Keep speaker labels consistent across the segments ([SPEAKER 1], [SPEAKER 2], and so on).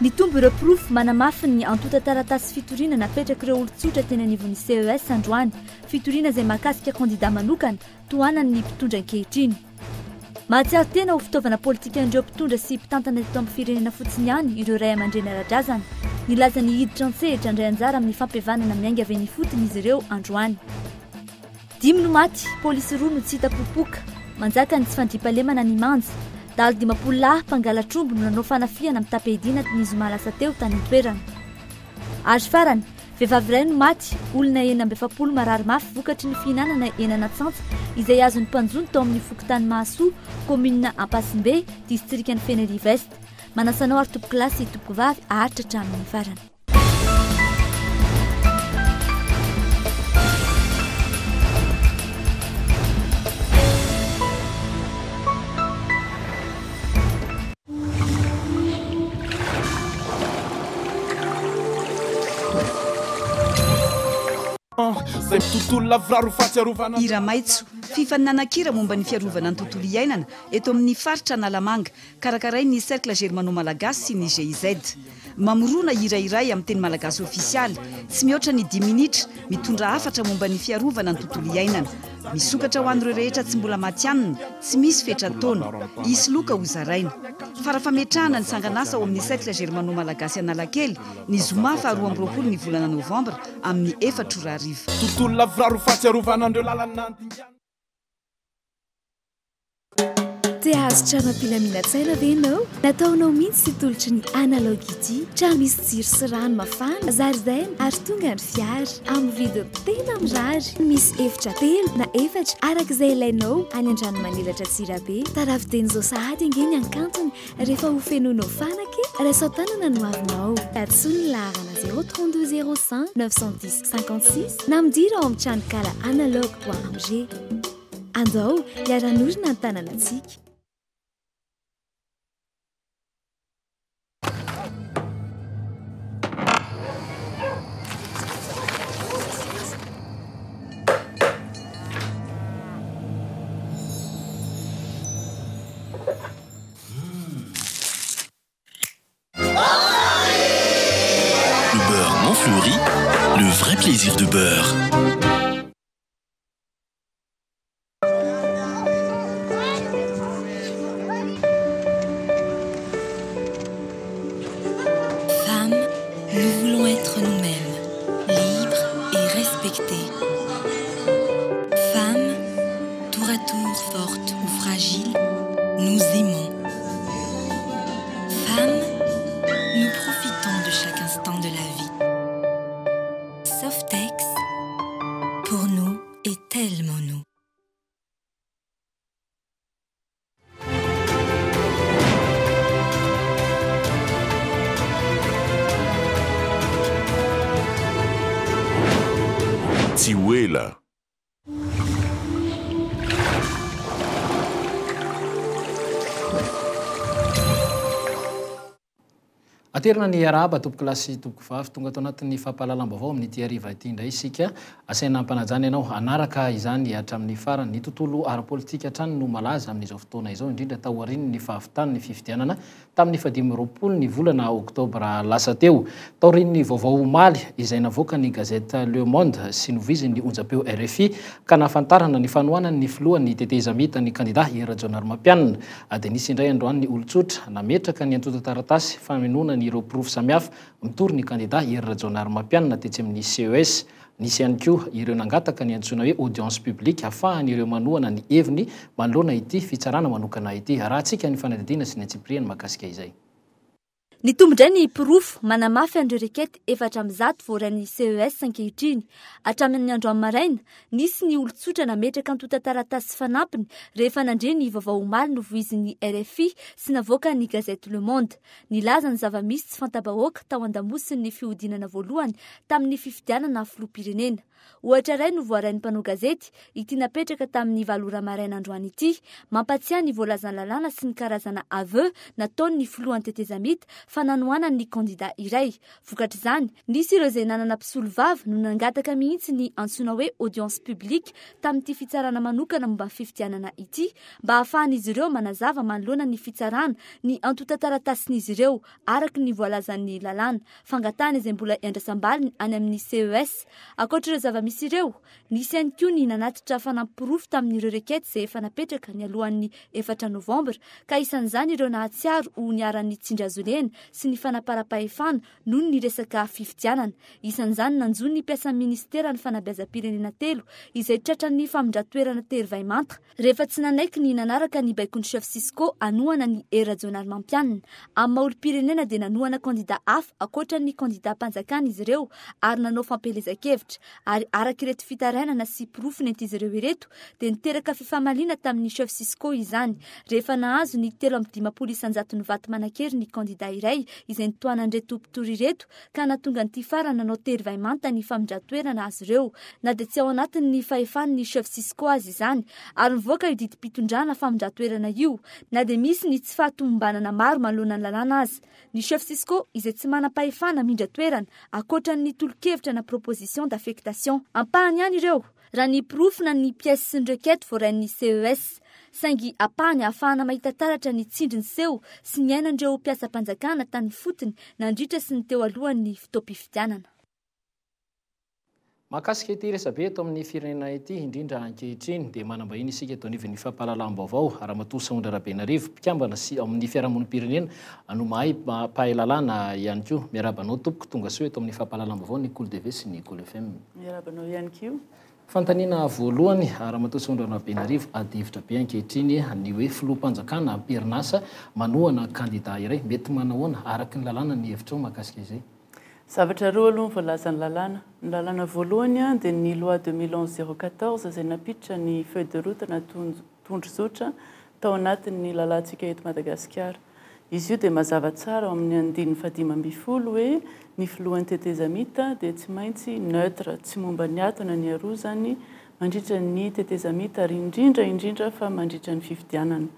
[SPEAKER 1] Nitombo ireo porofo manamafy ny antontan-taratasy fitoriana napetrak'ireo olon-tsotra teny anivon'ny CES androany. Fitoriana izay mahakasika kandida manokana, tohanan'ny mpitondra ankehitriny. Mahatsiaro tena ho fitaovana politikan'ireo mpitondra sy mpitantana teto amin'ny firenena fotsiny ihany ireo ray aman-dreny ara-drazana. Nilaza ny hiditra an-tsehatra handray anjara amin'ny fampihavanana miainga avy eny ifotony izy ireo androany. Dimy no maty, polisy roa no tsy hita popoka. Manjaka ny tsy fandriampahalemana any Imanja. Dahalo 50 lahy mpangalatr'omby no nanao fanafihana mitam-piadiana ny zoma lasa teo tany an-toerana. Ary farany, vehivavy iray no maty, olona 46 marary mafy vokatry ny fihinanana hena anaty izay azon'ny mpanjono tao amin'ny fokontany Mahasoa, kaominina Ampasimbe, distrikan'i Fenerive Est. Manasa anao ary tompokolahy sy tompokovavy haharitra hatramin'ny farany.
[SPEAKER 2] Hira maitso, fifaninanakira momba ny fiarovana ny tontolo iainana eto amin'ny faritra Analamanga, karakarain'ny Cercle Germano-Malagasy sy ny GIZ. Mamorona hira iray amin'ny teny malagasy ofisialy, tsy mihoatra ny dimy minitra, mitondra hafatra momba ny fiarovana ny tontolo iainana. Misokatra ho an'ireo rehetra tsy mbola matihanina, tsy misy fetran-taona. Hisy loka hozaraina. Fara-fametrahana ny sangan'asa ao amin'ny Cercle Germano-Malagasy Analakely, ny zoma faha 22 ny volana novambra amin'ny efatra ora hariva.
[SPEAKER 3] Tontolo lavorary ho fahatsiarovana an'ireo lalana nandingana.
[SPEAKER 4] Te hahazo trano am-pilaminan-tsaina ve ianao? Nataonao mihitsy ity tolotry ny Analog ity. Trano misy jiro sy rano mafana, zaridaina ary tonga ny fiara. Amin'ny vidiny tena mirary. Misy efitra telo na efatra araka izay ilainao any Andranomanelatra Antsirabe. Tarafo dieny izao sahady ange ny hankantony rehefa ho fenoinao fanaka e! Raiso an-tanana ny hoavinao. Antsoy ny laharana 032 05 910 56 na midira ao amin'ny tranonkala analog point mg. Andao hiara-hanorina ny tanànantsika.
[SPEAKER 5] Le beurre Montfleury, le vrai plaisir de beurre.
[SPEAKER 4] Femmes, nous voulons être nous-mêmes, libres et respectées. Femmes, tour à tour fortes ou fragiles, nous aimons. Femmes, nous profitons de chaque instant de la vie. Softex, pour nous et tellement nous.
[SPEAKER 5] Tsy ho ela.
[SPEAKER 6] Aterina ny arahaba tompokolahy sy tompokovavy, tonga ato anatin'ny fampahalalam-baovao amin'ity hariva ity indray isika. Asaina ampanajana ianao hanaraka izany hatramin'ny farany. Ny tontolo ara-politika hatrany no malaza amin'izao fotoana izao, indrindra taorian'ny fahavitan'ny fifidianana tamin'ny fahadimy amby 20 ny volana oktobra lasa teo. Taorian'ny vaovao omaly izay navoakan'ny gazety Le Monde sy novoizin'ny onjam-peo rfi ka nahafantarana ny fanohanan'ny filohan'ny tetezamita ny kandida Hery Rajaonarimampianina dia nisy indray androany ny olon-tsotra nametraka ny antontan-taratasy famenoana ny ireo porofo samihafa mitory ny kandida Hery Rajaonarimampianina tetsy amin'ny CES. Nisy ihany koa ireo nangataka ny antsoina hoe audience publique hafahan'ireo manohana ny heviny manoloana ity fitsarana manokana ity. Arahantsika ny fanadihadiana sy ny antsipiriany mahakasika izay.
[SPEAKER 1] Nitombo indray ny porofo manamafy an'ireo requête 104 voarain'ny CES ankehitriny. Hatramin'ny androany maraina, nisy ny olon-tsotra nametraka antontan-taratasy fanampiny rehefa nandre ny vaovao omaly novoizin'ny rfi sy navoakan'ny gazety Le Monde. Nilaza ny zava-misy tsy fanta-bahoaka tao an-damosin'ny fihodinana voalohany tamin'ny fifidianana filoham-pirenena. Ohatra iray no voarain'ny mpanao gazety, ity napetraka tamin'ny valo ora maraina androany ity. Mampatsiahy ny voalazan'ny lalàna sy ny karazana aveu nataon'ny filohan'ny tetezamita fa nanohanany ny kandida iray. Vokatr'izany, nisy ireo izay nanana mpisolovava no nangataka mihitsy ny antsoina hoe audience publique tamin'ity fitsarana manokana momba ny fifidianana ity mba hahafahan'izy ireo manazava manoloana ny fitsarana ny antontan-taratasin'izy ireo araka ny voalazan'ny lalàna. Fangatahana izay mbola iandrasam-baliny any amin'ny CES. Ankoatra ireo zava-misy ireo, nisy ihany koa ny nanatitra fanamporofo tamin'ireo requêtes izay efa napetraka nialohan'ny efatra novambra, ka isan'izany ireo nahatsiaro ho niharan'ny tsindry hazolena sy ny fanaparam-pahefana noho ny resaka fifidianana. Isan'izany nanjo ny mpiasan'ny minisiteran'ny fanabeazam-pirenena telo izay tratran'ny famindran-toerana tery vaimanta. Rehefa tsy nanaiky ny nanaraka ny baikon'ny chef Cisco hanohana an'i Hery Rajaonarimampianina. Amin'ny maha olom-pirenena dia nanohana kandida hafa ankoatra ny kandidam-panjakana izy ireo ary nanao fampielezan-kevitra. Ary araka ireto fitarainana sy porofo nentin'izy ireo ireto dia niteraka fifamaliana tamin'ny chef Cisco izany. Rehefa nahazo ny 53 isan-jaton'ny vato manan-kery ny kandida iray izay nitohanan'ireto mpitory ireto ka nahatonga an'ity farany nanao tery vaimanta ny famindran-toerana azy ireo na dia tsy ao anatin'ny fahefan'ny chef Cisco aza izany ary nivoaka io didim-pitondrana famindran-toerana io na dia misy ny tsy fahatomombanana maro manoloana ny lalàna aza. Ny chef Cisco izay tsy manam-pahefana hamindra toerana ankoatra ny tolo-kevitra na proposition d'affectation. Ampahany ihany ireo raha ny porofo na ny pièces sy ny requêtes voarain'ny CES. Saingy ampahany ahafahana mahita taratra ny tsindry niseho sy niainan'ireo mpiasam-panjakana tany ifotony nandritra sy ny teo alohan'ny fotoam-pifidianana.
[SPEAKER 6] Mahakasika ity resabe eto amin'ny firenena ity, indrindra ankehitriny, dia manam-bahiny isika eto anivon'ny fampahalalam-baovao, Ramatoa Sahondra Rabenarivo, mpikambana sy ao amin'ny fiarahamonim-pirenena no mahay mpahay lalàna ihany koa. Miarahaba anao tompoko, tonga soa eto amin'ny fampahalalam-baovao ny Kolo TV sy ny Kolo FM.
[SPEAKER 7] Miarahaba anao ihany koa.
[SPEAKER 6] Fanontaniana voalohany, Ramatoa Sahondra Rabenarivo, adihevitra be ankehitriny ny hoe filoham-panjakana am-perinasa manohana kandida iray. Mety manahoana araka ny lalàna ny hevitrao mahakasika izay?
[SPEAKER 7] Zavatra roa aloha ny voalazan'ny lalàna. Ny lalàna voalohany dia ny loi 2011 014 izay nampiditra ny feuille de route na tondrozotra tao anatin'ny lalàntsika eto Madagasikara. Izy io dia mazava tsara ao amin'ny andininy fahadimy ambin'ny folo hoe ny filohan'ny tetezamita dia tsy maintsy neutre, tsy momba ny ato na ny aroa izany mandritra ny tetezamita ary indrindra indrindra fa mandritra ny fifidianana.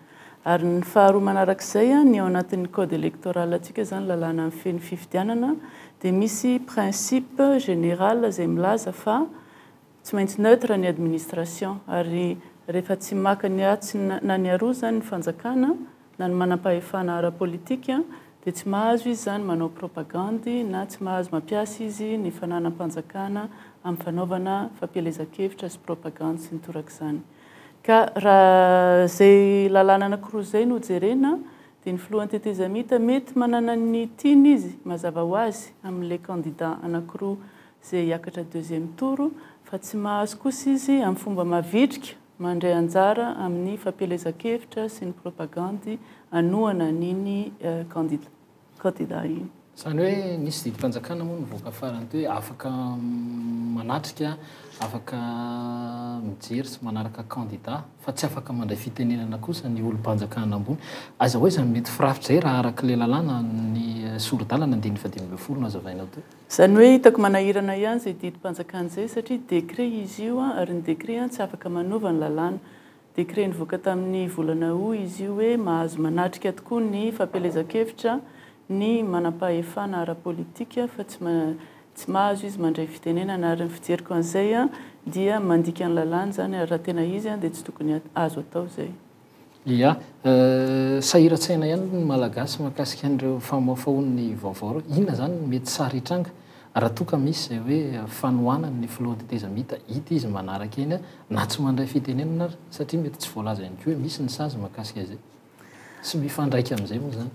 [SPEAKER 7] Ary ny faharoa manarak'izay, ny ao anatin'ny code électoral antsika izany, lalàna mifehy ny fifidianana, dia misy principe général izay milaza fa tsy maintsy neutre ny administration ary rehefa tsy maka ny atsy na ny aroa izany ny fanjakana na ny manam-pahefana ara-politika dia tsy mahazo izy izany manao propagandy na tsy mahazo mampiasa izy ny fananam-panjakana amin'ny fanaovana fampielezan-kevitra sy propagandy sy ny torak'izany. Ka raha izay lalàna anankiroa izay no jerena dia ny filohan'ny tetezamita mety manana ny tiany izy mazava ho azy amin'ilay kandida anankiroa izay hiakatra deuxième tour fa tsy mahazo kosa izy amin'ny fomba mavitrika mandray anjara amin'ny fampielezan-kevitra sy ny propagandy hanohana an'iny kandida kandida iny.
[SPEAKER 6] Izany hoe nisy didim-panjakana moa nivoaka farany teo hoe afaka manatrika, afaka mijery sy manaraka kandida fa tsy afaka mandray fitenenana kosa ny olom-panjakana ambony. Aiza ho aiza ny mety firafitra izay raha araka ilay lalàna ny sori-dalana andininy faha-15 no hazavainao teo?
[SPEAKER 7] Izany hoe hitako manahirana ihany izay didim-panjakana izay satria décret izy io ary ny décret tsy afaka manova ny lalàna. Décret nivoaka tamin'ny volana août izy io hoe mahazo manatrika tokoa ny fampielezan-kevitra ny manampahefana ara-politika fa tsy tsy mahazo izy mandray fitenenana ary ny fijeriko an'izay dia mandika ny lalàna izany ary raha tena izy dia tsy tokony azo atao izay.
[SPEAKER 6] Ia. Sahiran-tsaina ihany ny Malagasy mahakasika an'ireo famoafahoan'ny vaovao ireo. Inona izany no mety sary hitranga raha toa ka misy izay hoe fanohanana ny filohan'ny tetezamita hita izy manaraka eny na tsy mandray fitenenana ary satria mety tsy voalaza ihany koa hoe misy ny sazy mahakasika izay sy mifandraika amin'izay moa izany.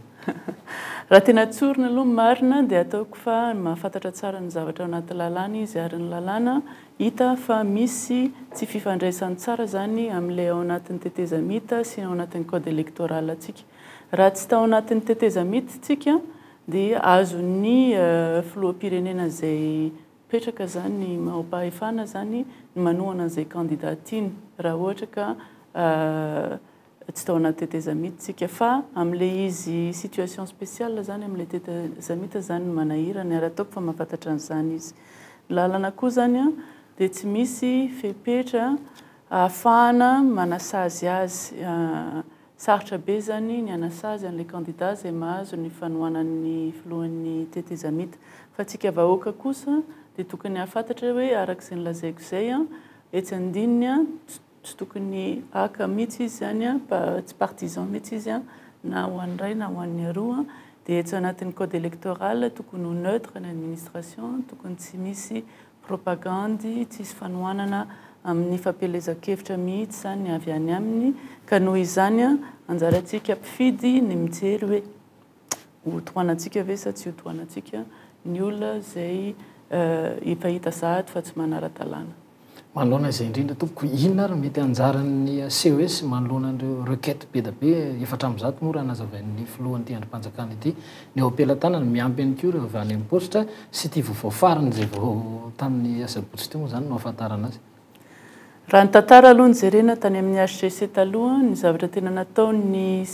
[SPEAKER 7] Raha tena tsorina aloha ny marina dia ataoko fa mahafantatra tsara ny zavatra ao anaty lalàna izy ary ny lalàna hita fa misy tsy fifandraisany tsara izany amin'ilay ao anatin'ny tetezamita sy ao anatin'ny code électoral antsika. Raha tsy tao anatin'ny tetezamita isika dia azon'ny filoham-pirenena izay mipetraka izany ny maha-pahefana izany ny manohana an'izay kandida tiany raha ohatra ka tsy tao anaty tetezamita isika fa amin'ilay izy situation spéciale izany amin'ilay tetezamita izany no manahirana ary ataoko fa mahafantatra an'izany izy. Ny lalana koa izany dia tsy misy fepetra ahafahana manasazy azy. Sarotra be izany ny hanasazy an'ilay kandida izay mahazo ny fanohanan'ny filohan'ny tetezamita. Fa antsika vahoaka kosa dia tokony hahafantatra hoe araka izay nolazaiko izay, etsy andininy tsy tokony haka mihitsy izy izany, tsy partisan mihitsy izy na ho an'ny iray na ho an'ny aroa. Dia etsy anatin'ny code électoral tokony ho neutre ny administration, tokony tsy misy propagandy, tsisy fanohanana amin'ny fampielezan-kevitra mihitsy izany ny avy any aminy, ka noho izany anjarantsika mpifidy ny mijery hoe ho tohanantsika ve sa tsy ho tohanantsika ny olona izay efa hita sahady fa tsy manara-dalàna.
[SPEAKER 6] Manoloana izay indrindra tompoko, inona ary no mety anjaran'ny CES manoloana an'ireo requêtes be dia be, 104 moa raha nazavain'ny filohan'ity andrim-panjakana ity, ny eo am-pelatanana, miampy ihany koa ireo avy any amin'ny paositra sy ity vaovao farany izay vao tamin'ny asabotsy teo moa izany no ahafantarana azy.
[SPEAKER 7] Raha ny tantara aloha no jerena tany amin'ny HCC taloha, ny zavatra tena nataon'ny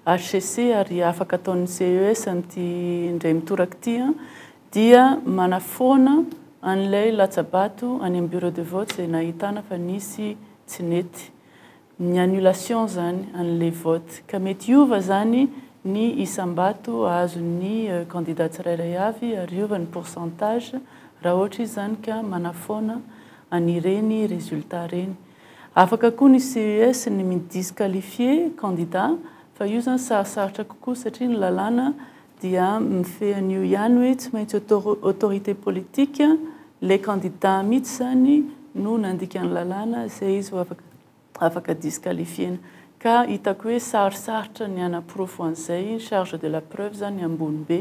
[SPEAKER 7] HCC ary afaka ataon'ny CES amin'ity indray mitoraka ity dia manafoana an'ilay latsa-bato any amin'ny bureau de vote izay nahitana fa nisy tsy nety. Ny annulation izany an'ilay vote. Ka mety hiova izany ny isam-bato azon'ny candidat tsirairay avy ary hiova ny pourcentage raha ohatra izy izany ka manafoana an'ireny résultat ireny. Afaka koa ny CES ny mi-disqualifier candidat fa io izany sarosarotra kokoa satria ny lalàna dia mifehy an'io ihany hoe tsy maintsy autorité politique ilay candidat mihitsy izany no nandika ny lalàna izay izy vao afaka afaka disqualifier-na. Ka hitako hoe sarosarotra ny hanaporofo an'izay, ny charge de la preuve izany ambony be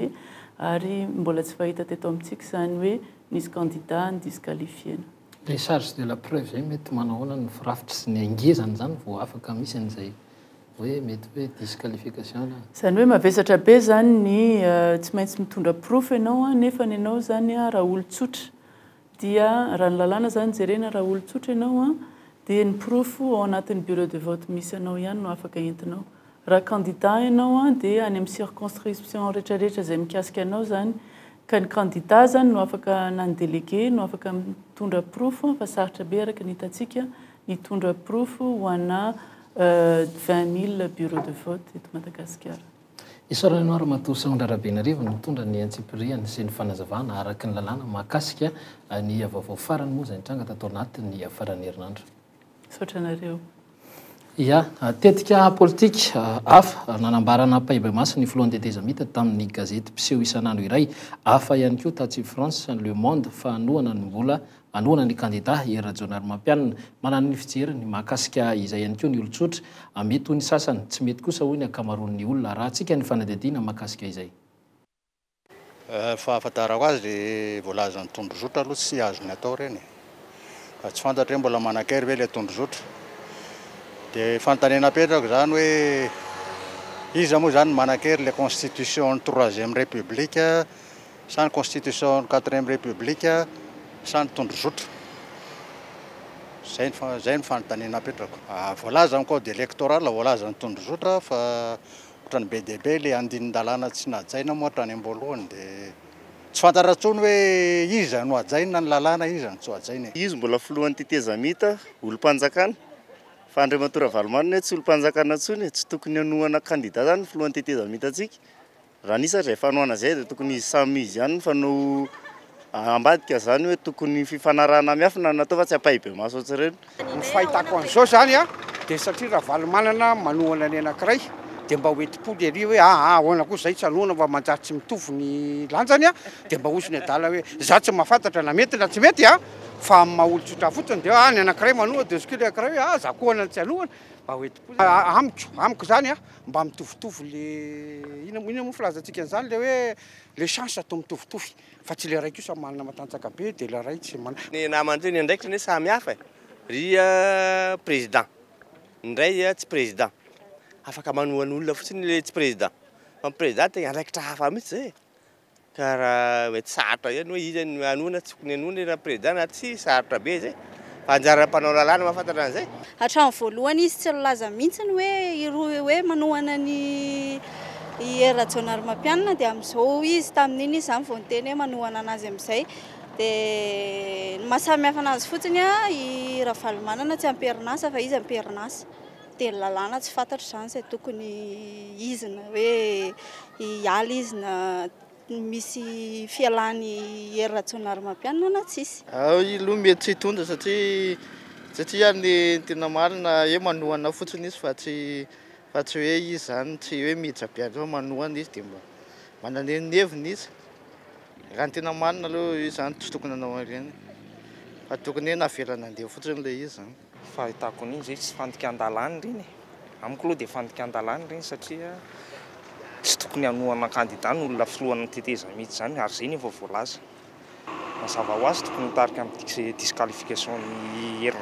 [SPEAKER 7] ary mbola tsy fahita teto amintsika izany hoe nisy candidat ni-disqualifier-na.
[SPEAKER 6] Ilay charge de la preuve izay mety manao ahoana ny firafitry sy ny hangezany izany vao afaka misy an'izay hoe mety hoe disqualification na.
[SPEAKER 7] Izany hoe mavesatra be izany ny tsy maintsy mitondra porofo ianao nefa ny anao izany raha olon-tsotra dia raha ny lalàna izany jerena raha olon-tsotra ianao dia ny porofo ao anatin'ny bureau de vote misy anao ihany no afaka entinao. Raha candidat ianao dia any amin'ny circonscription rehetrarehetra izay mikasika anao izany ka ny candidat izany no afaka na ny délégué no afaka mitondra porofo fa sarotra be araka ny hitantsika hitondra porofo ho ana 20 000 bureaux de vote eto Madagasikara.
[SPEAKER 6] Isaorana anao Ramatoa Sahondra Rabenarivo nitondra ny antsipiriany sy ny fanazavana araka ny lalàna mahakasika ny vaovao farany moa izay nitranga tato anatin'ny faran'ny herinandro.
[SPEAKER 7] Misaotra anareo.
[SPEAKER 6] Ia, tetika politika hafa nanambarana ampahibemaso ny filohan'ny tetezamita tamin'ny gazety mpiseho isan'andro iray hafa ihany koa tatsy France, Le Monde, fa hanohana ny mbola Hanohana ny kandida Hery Rajaonarimampianina. Manana ny fijeriny mahakasika izay ihany koa ny olon-tsotra. Mety hoy ny sasany, tsy mety kosa hoy ny ankamaroan'ny olona. Arahantsika ny fanadihadiana mahakasika izay.
[SPEAKER 8] Fahafantarako azy le voalazan'ny tondrozotra aloha tsy azony atao ireny e! Fa tsy fantatro hoe mbola manan-kery ve le tondrozotra. De fanontaniana apetrako izany hoe iza moa izany no manan-kery le constitution ny troisième république Sa ny constitution ny quatrième république sa ny tondrozotra? Zay ny zay ny fanontaniana apetrako. Voalaza amin'ny code électoral, voalaza ny tondrozotra fa ohatran'ny be dia be le andinin-dalàna tsy nahajaina moa hatrany am-boalohany dia tsy fantatra intsony hoe iza no hajaina ny lalàna, iza no tsy ho hajaina e.
[SPEAKER 9] Izy mbola filohan'ny tetezamita, olom-panjakana, fa Andriamatoa Ravalomanana hoe tsy olom-panjakana intsony e, tsy tokony hanohana kandida zany ny filohan'ny tetezamitantsika. Raha nisy ary izay fanohana izay dia tokony izy samy izy ihany fa no ambadika izany hoe tokony fifanarahana miafina no natao fa tsy ampahibemaso ohatr'ireny.
[SPEAKER 10] Ny fahitako an'izao izany a, dia satria Ravalomanana manohana ny anankiray dia mba ho enti-pody ery hoe aa ahoana koa izay tsy hanohana fa manjary tsy mitovy ny lanjany a, dia mba hozy ny adala hoe za tsy mahafantatra na mety na tsy mety a, fa amin'ny maha olon-tsotra fotsiny dia hoe aa ny anankiray manohana dia hozy koa ilay anankiray hoe aa za koa hoana ny tsy hanohana, mba ho enti-pody. Amiko, amiko izany a, Mba mitovitovy le inona inona moa filazantsika an'izany le hoe le chance atao mitovitovy fa tsy le ray kosa manana matanjaka be de le ray tsy manana.
[SPEAKER 9] Ny namana teo ny andraikitra anie samy hafa e! Ry président, ny ray tsy président, afaka manohana olona fotsiny le tsy président, fa ny président tegna andraikitra hafa mihitsy zay e! Ka raha mety sarotra ihany hoe iza no hanohana, tsy tokony hanohana raha président na tsia, sarotra be izay. Fa anjaran'ny mpanao lalàna mahafantatra an'izay.
[SPEAKER 11] Hatramin'ny voalohany izy tsy nilaza mihitsy ny hoe hiroa hoe manohana an'i i Hery Rajaonarimampianina dia amin'izao izy tamin'iny izy izany vao niteny hoe manohana an'azy amin'izay. Dia ny maha samy hafa an'azy fotsiny i Ravalomanana tsy am-perinasa fa izy am-perinasa. Dia ny lalàna tsy fantatro izany izay tokony izy na hoe hiala izy na misy fialan'i Hery Rajaonarimampianina na tsisy.
[SPEAKER 12] Ao aloha mety tsy hitondra satria satria ny tena marina hoe manohana fotsiny izy fa tsy fa tsy hoe izy zany tsy hoe miditra be any fa manohana izy dia mba manana ny heviny izy. Raha ny tena marina aloha izy zany tsy tokony hanao an'ireny fa tokony hoe navela nandeha fotsiny ilay izy zany.
[SPEAKER 13] Fahitako an'iny zay tsy fandikan-dalàna ireny e. Amiko aloha dia fandikan-dalàna ireny satria tsy tokony hanohana kandida ny olona filohan'ny tetezamita izany ary izay no efa voalaza. Mazava ho azy tokony hitarika amin'ny disqualification ny Hery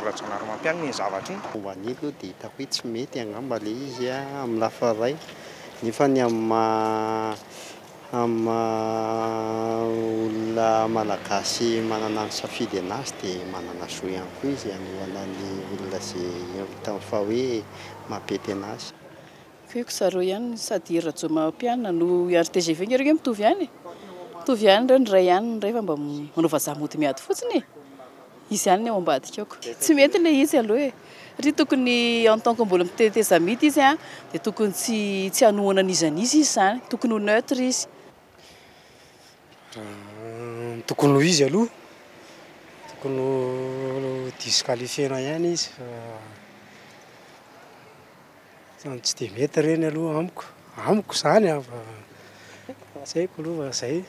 [SPEAKER 13] Rajaonarimampianina iny zavatra iny.
[SPEAKER 14] Momba an'iny aloha dia hitako hoe tsy mety angamba ilay izy amin'ny lafiny iray nefa ny amin'ny maha Amin'ny maha olona malagasy manana ny safidy anazy dia manana zo ihany koa izy hanohana ny olona izay hitany fa hoe mampety anazy.
[SPEAKER 7] Fehiko zareo ihany sady i Rajaomahampianina no i ary tgv nge reo nge mitovy ihany e! Mitovy ihany reo ny iray ihany ny iray fa mba manao vazaha mody miady fotsiny e! Izy ihany ny ao ambadika ao. Tsy mety ilay izy aloha e! Satria tokony en tant que mbola mitetezamita izy an, dia tokony tsy tsy hanohana an'iza n'iza izy izany, tokony ho neutre izy.
[SPEAKER 15] Raha ny tokony ho izy aloha, tokony ho disqualifier-na ihany izy fa tsy dia mety ireny aloha amiko, amiko izany an, fa tsy haiko aloha fa izay.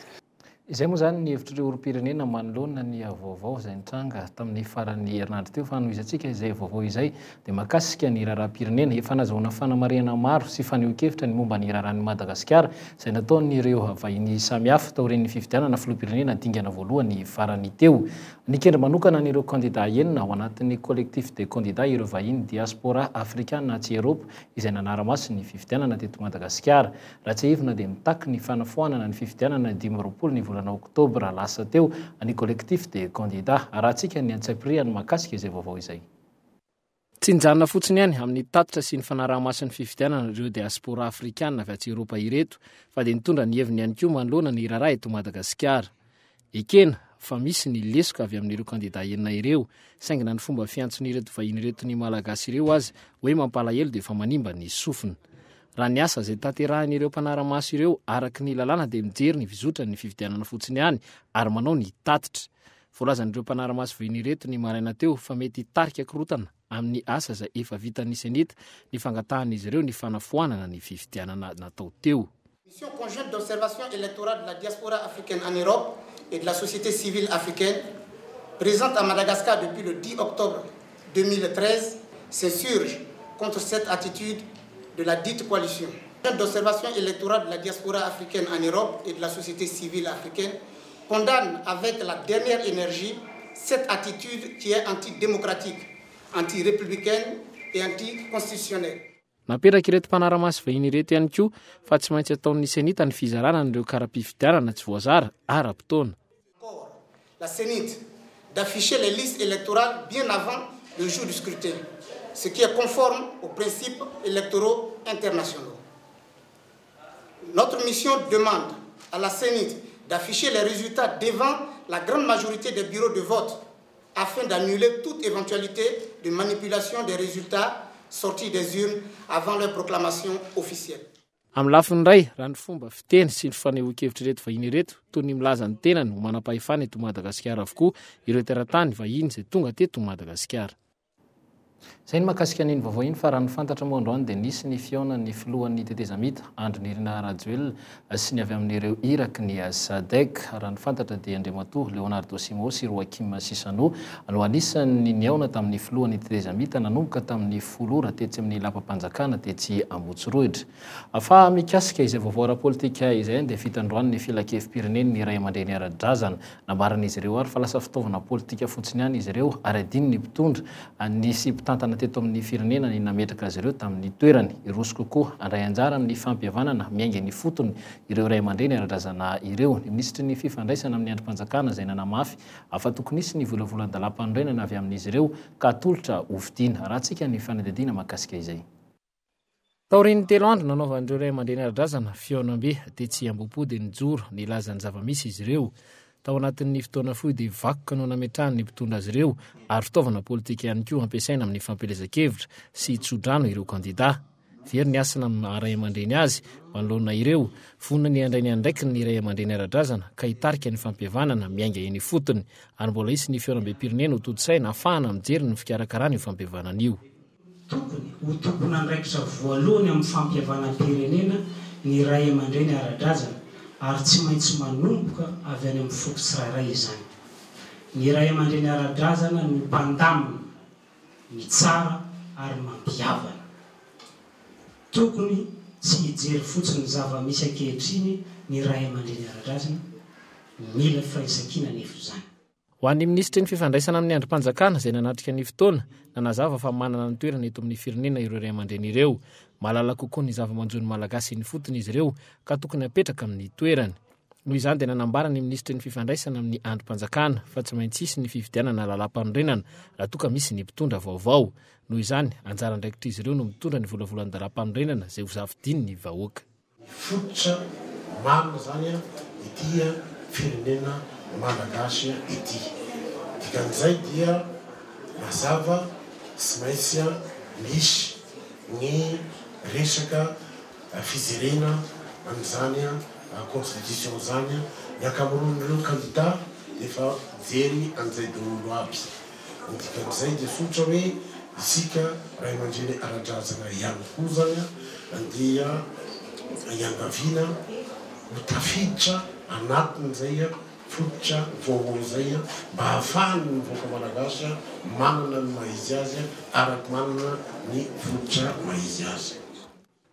[SPEAKER 6] Izay moa izany ny hevitr'ireo olom-pirenena manoloana ny vaovao izay nitranga tamin'ny faran'ny herinandro teo. Fa hanohizantsika izay vaovao izay dia mahakasika ny raharaham-pirenena. Efa nazahoana fanamarihana maro sy fanehoan-kevitra ny momba ny raharahan'i Madagasikara izay nataon'ireo vahiny samihafa taorian'ny fifidianana filoham-pirenena dingana voalohany farany teo. Nikendry manokana an'ireo kandida enina ao anatin'ny Collectif des candidats ireo vahiny diaspora afrikana atsy Eropa izay nanara-maso ny fifidianana teto Madagasikara. Raha tsiahivina dia mitaky ny fanafoanana ny fifidianana ny 25 ny volana oktobra lasa teo ny Collectif des candidats. Arahantsika ny antsipiriany mahakasika izay vaovao izay. Tsy nijanona fotsiny ihany amin'ny tatitra sy ny fanaraha-maso ny fifidianana ireo diaspora afrikana avy atsy Eoropa ireto fa dia nitondra ny heviny ihany koa manoloana ny raharaha eto Madagasikara. Ekena fa misy ny lesoka avy amin'ireo kandida enina ireo, saingy na ny fomba fiantson'ireto vahiny ireto ny Malagasy ireo aza hoe mampalahelo dia efa manimba ny sofina. Raha ny asa izay tanterahin'ireo mpanara-maso ireo araka ny lalàna dia mijery ny fizotran'ny fifidianana fotsiny ihany ary manao ny tatitra. Voalazan'ireo mpanara-maso vahiny ireto ny maraina teo fa mety hitarika korontana amin'ny asa izay efa vitan'ny Cenit ny fangatahan'izy ireo ny fanafoanana ny fifidianana natao teo.
[SPEAKER 16] Mission conjointe d'observation électorale de la diaspora africaine en Europe et de la société civile africaine, présente à Madagascar depuis le 10 octobre 2013, s'insurge contre cette attitude de la dite coalition. D'observation électorale de la diaspora africaine en Europe et de la société civile africaine condamne avec la dernière énergie cette attitude qui est antidémocratique, anti-républicaine et anticonstitutionnelle.
[SPEAKER 6] Naperak'ireto mpanara-maso vahiny ireto ihany koa fa tsy maintsy ataon'ny Cenit ny fizarana an'ireo kara-pifidianana tsy voazara ara-potoana.
[SPEAKER 16] La Cenit d'afficher les listes électorales bien avant le jour du scrutin, ce qui est conforme aux principes électoraux internationaux. Notre mission demande à la Cenit d'afficher les résultats devant la grande majorité des bureaux de vote afin d'annuler toute éventualité de manipulation des résultats sortis des urnes avant leur proclamation officielle.
[SPEAKER 6] Amin'ny lafiny iray, raha ny fomba fiteny sy ny fanehoan-kevitr'ireto vahiny ireto, toy ny milaza ny tenany ho manam-pahefana eto Madagasikara avokoa ireo teratany vahiny izay tonga teto Madagasikara. Izay ny mahakasika an'iny vaovao iny fa raha ny fantatra moa androany dia nisy ny fihaonan'ny filohan'ny tetezamita, Andry Nirina Rajoelina sy ny avy amin'ireo iraky ny Sadec. Raha ny fantatra dia Andriamatoa Leonardo Simao sy Roakim Chissano no anisan'ny nihaona tamin'ny filohan'ny tetezamita nanomboka tamin'ny folo ora tetsy amin'ny lapam-panjakana tetsy Ambohitsorohitra. Fa mikasika izay vaovao ara-politika izay ihany dia vita androany ny filankevi-pirenen'ny Raiamandreny ara-drazana. Nambaran'izy ireo ary fa lasa fitaovana politika fotsiny ihany izy ireo ary adino ny mpitondra nisy mpitantana teto amin'ny firenena ny nametraka azy ireo tamin'ny toerany. Hiroso kokoa handray anjara amin'ny fampihavanana miainga eny ifotony ireo ray aman-dreny ara-drazana ireo. Ny minisitry ny fifandraisana amin'ny andrim-panjakana izay nanamafy fa tokony hisy ny volavolan-dalàmpanorenana avy amin'izy ireo ka atolotra hofidiana. Arahantsika ny fanadihadiana mahakasika izay. Taorian'ny telo andro nanaovan'ireo ray aman-dreny ara-drazana fihaonambe tetsy Ambohipo dia nijoro nilaza ny zava-misy izy ireo. Tao anatin'ny fotoana fohy dia vakoka no nametrahan'ny mpitondra azy ireo ary fitaovana politika ihany koa hampiasaina amin'ny fampielezan-kevitra sy tsodrano ireo kandidà. Very ny hasina amin'ny maha ray aman-dreny azy manoloana ireo. Vonona ny handray ny andraikiny ny ray aman-dreny ara-drazana ka hitarika ny fampihavanana miainga eny ifotony ary mbola hisy ny fihaonambem-pirenena ho tontosaina hahafahana mijery ny fikarakarana io fampihavanana io.
[SPEAKER 17] Tokony ho tompon'andraikitra voalohany amin'ny fampihavanam-pirenena ny ray aman-dreny ara-drazana ary tsy maintsy manomboka avy any amin'ny foko tsirairay izany. Ny ray aman-dreny ara-drazana no mpandamina, mitsara ary mampihavana. Tokony tsy hijery fotsiny ny zava-misy ankehitriny ny ray aman-dreny ara-drazana, mila firaisankina anefa izany.
[SPEAKER 6] Ho an'ny minisitry ny fifandraisana amin'ny andrim-panjakana izay nanatrika ny fotoana, nanazava fa manana ny toerana eto amin'ny firenena ireo ray aman-dreny ireo. Mahalala kokoa ny zava-manjo ny Malagasy eny ifotony izy ireo ka tokony hapetraka amin'ny toerany. Noho izany dia nanambara ny minisitry ny fifandraisana amin'ny andrim-panjakana fa tsy maintsy hisy ny fifidianana lalàmpanorenana raha toa ka misy ny mpitondra vaovao. Noho izany, anjara andraikitr'izy ireo no mitondra ny volavolan-dalàmpanorenana izay hosafidian'ny vahoaka.
[SPEAKER 18] Fototra marina zany ity firenena malagasy ity. Dikan'izay dia mazava tsy maintsy misy ny resaka fijerena an'izany constitution zany. Ny ankamaroan'ireo kandida efa mijery an'izay daholo aby. Ny dikan'izay dia tsotra hoe isika ray aman-dreny ara-drazana ihany koa izany dia iangaviana ho tafiditra anatin'izay fototra vaovao izay mba hahafahan'ny vahoaka malagasy manana ny maha izy azy araka manana ny fototra maha izy azy.